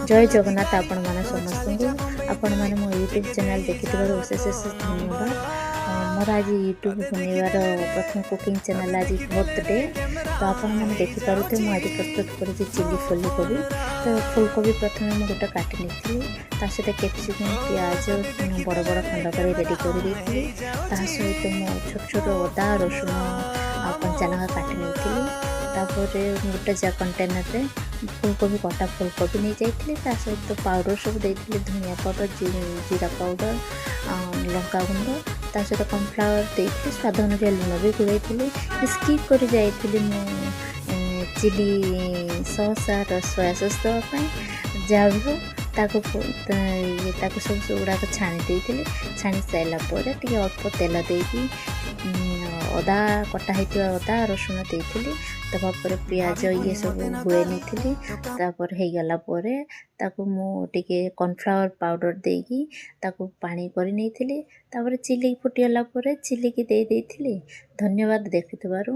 ଜୟ ଜଗନ୍ନାଥ ଆପଣମାନେ ସମସ୍ତଙ୍କୁ। ଆପଣମାନେ ମୋ ୟୁଟ୍ୟୁବ୍ ଚ୍ୟାନେଲ୍ ଦେଖିଥିବାରୁ ଅଶେଷ ଅଶେଷ ଧନ୍ୟବାଦ। ମୋର ଆଜି ୟୁଟ୍ୟୁବ୍ ବନେଇବାର ପ୍ରଥମ କୁକିଂ ଚ୍ୟାନେଲ୍ ଆଜି ବର୍ଥଡେ। ତ ଆପଣମାନେ ଦେଖିପାରୁଥିବେ, ମୁଁ ଆଜି ପ୍ରସ୍ତୁତ କରିଛି ଚିଲି ଫୁଲକୋବି। ତ ଫୁଲକୋବି ପ୍ରଥମେ ମୁଁ ଗୋଟେ କାଟି ନେଇଥିଲି। ତା ସହିତ କ୍ୟାପ୍ସିକମ୍, ପିଆଜ ବଡ଼ ବଡ଼ ଖଣ୍ଡ କରି ରେଡ଼ି କରିଦେଇଥିଲି। ତା ସହିତ ମୁଁ ଛୋଟ ଛୋଟ ଅଦା, ରସୁଣ ଆଉ କଞ୍ଚା ଲଙ୍କା କାଟି ନେଇଥିଲି। ତାପରେ ଗୋଟେ କଣ୍ଟେନରରେ ଫୁଲକୋବି, କଟା ଫୁଲକୋବି ନେଇଯାଇଥିଲି। ତା ସହିତ ପାଉଡ଼ର ସବୁ ଦେଇଥିଲି, ଧନିଆ ପାଉଡ଼ର, ଜିରା ପାଉଡ଼ର, ଲଙ୍କା ଗୁଣ୍ଡ, ତା ସହିତ କର୍ଣ୍ଣଫ୍ଲାୱାର ଦେଇଥିଲି। ସ୍ୱାଦ ଅନୁଯାୟୀ ଲୁଣ ବି ଗୋଳାଇଥିଲି। ସ୍କିପ୍ କରି ଯାଇଥିଲି ମୁଁ ଚିଲି ସସ୍ ଆଉ ସୋୟା ସସ୍ ଦେବା ପାଇଁ। ଯାହା ବି ହଉ, ତାକୁ ସବୁ ଗୁଡ଼ାକ ଛାଣି ଦେଇଥିଲି। ଛାଣି ସାରିଲା ପରେ ଟିକେ ଅଳ୍ପ ତେଲ ଦେଇକି ଅଦା, କଟା ହେଇଥିବା ଅଦା ରସୁଣ ଦେଇଥିଲି। ଦେବା ପରେ ପିଆଜ ଇଏ ସବୁ ଗୋଳେଇ ନେଇଥିଲି। ତାପରେ ହେଇଗଲା ପରେ ତାକୁ ମୁଁ ଟିକେ କର୍ଣ୍ଣଫ୍ଲାୱାର ପାଉଡ଼ର ଦେଇକି ତାକୁ ପାଣି କରି ନେଇଥିଲି। ତାପରେ ଚିଲି ଫୁଟିଗଲା ପରେ ଚିଲିକି ଦେଇ ଦେଇଥିଲି। ଧନ୍ୟବାଦ ଦେଖିଥିବାରୁ।